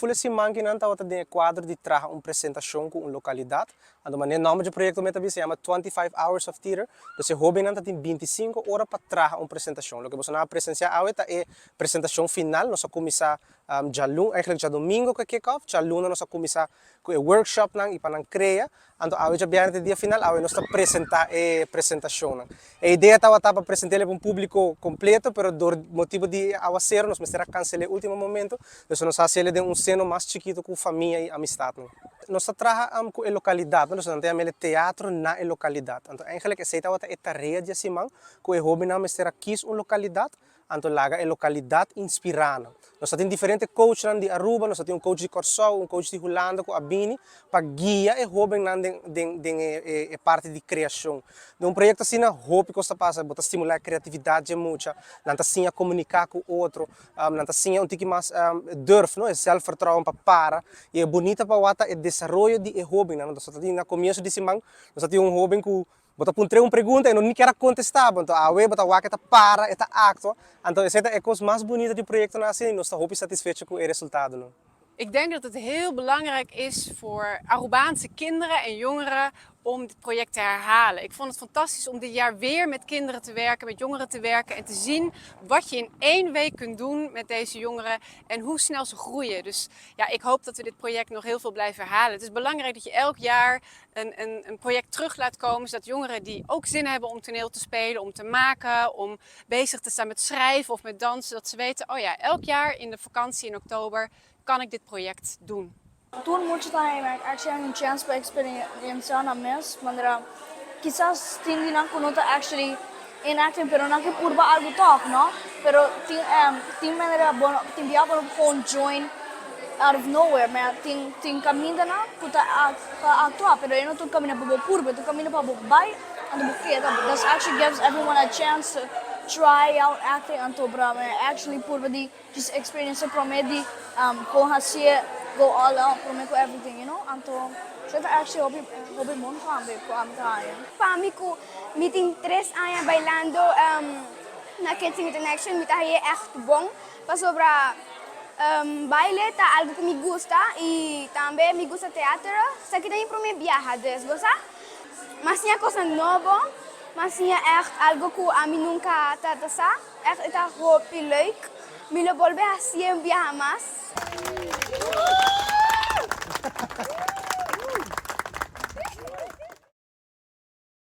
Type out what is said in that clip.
Full e siman ki nan tabata den e kuadro di traha un presentashon ku un lokalidat. Anto manera e nòmber dje proyekto mi ta bisa yama 25 Hours of Theater. Dus e hóbennan ta tin 25 ora pa traha un presentashon. Loke boso nan a presensiá awe ta e presentashon final. Nos a kuminsá djalun, eigenlijk djadumingu ku e kick off. Djaluna nos a kuminsá ku e workshopnan i pa nan krea. Anto awe djabièrnè ta e dia final, awe nos ta presentá e presentashonnan. E idea tabata pa present'el pa un públiko kompleto, pero dor motibu di e awaseru nos mester a kansel'é último momento, entonces nos a hasiel den un seno mas chikitu ku famia i amistatnan. Nos ta traha ku e lokalidat, nos nan ta yam'el e teatro na e lokalidat. Anto eigenlijk esei tabata e tarea di e siman, ku e hóbennan mester a kis un lokalidat Anto laga e lokalidat inspirá nan. Nos ta tin diferente coachnan di Aruba, nos ta tin un coach di Kòrsou, un coach di Hulanda ku a bini pa guia e hóbennan den den den e e parti di kreashon. Den un proyekto asina hopi kos ta pasa, bo ta stimulá e kreatividat dje mucha, nan ta siña komuniká ku otro, nan ta siña un tiki mas durf, no, e sèlfvertrouwen pa para. I e bunita pa wak ta e desaroyo di e hóbennan. Nos ta tin na komienso di siman nos ta tin un hóben ku Bo ta puntr'é un pregunta e no ni kier a kontestá bo, anto awe bo ta wak e ta para, e ta aktua, anto esei ta e kos mas bunita di proyektonan asina i nos ta hopi satisfecho ku e resultadonan. Ik denk dat het heel belangrijk is voor Arubaanse kinderen en jongeren om dit project te herhalen. Ik vond het fantastisch om dit jaar weer met kinderen te werken, met jongeren te werken en te zien wat je in één week kunt doen met deze jongeren en hoe snel ze groeien. Dus ja, ik hoop dat we dit project nog heel veel blijven herhalen. Het is belangrijk dat je elk jaar een, een, een project terug laat komen, zodat jongeren die ook zin hebben om toneel te spelen, om te maken, om bezig te zijn met schrijven of met dansen, dat ze weten, oh ja, elk jaar in de vakantie in oktober kan ik dit project doen. Tur mucha ta haña actually un chance pa experiencia nan mes, manera kisas tin di nan cu no ta actually in acting pero nan ke purba algo toch, no? Pero tin tin manera bo no tin bia bo no por gewoon join out of nowhere, ma tin tin camindanan cu ta pa actua pero e no ta un caminda pa bo purba, e ta un caminda pa bo bay anto bo keda. That's actually gives everyone a chance to try out acting anto bra actually purba di Just experiencia prome di con hacié go all out prome cu everything you know anto esey ta actually hopi hopi bon tambe cu ami ta haña. Pa mi cu mi tin tres aña bailando na Kids in Action mi ta haye echt bon pasobra baile ta algo cu mi gusta y tambe mi gusta teatro esaki ta mi prome biaha dus bo sa mi a siña cosnan nobo mi a siña echt algo cu ami nunca ta sa. Echt e ta hopi leuk. Mi lo bolbe hacié un biaha mas.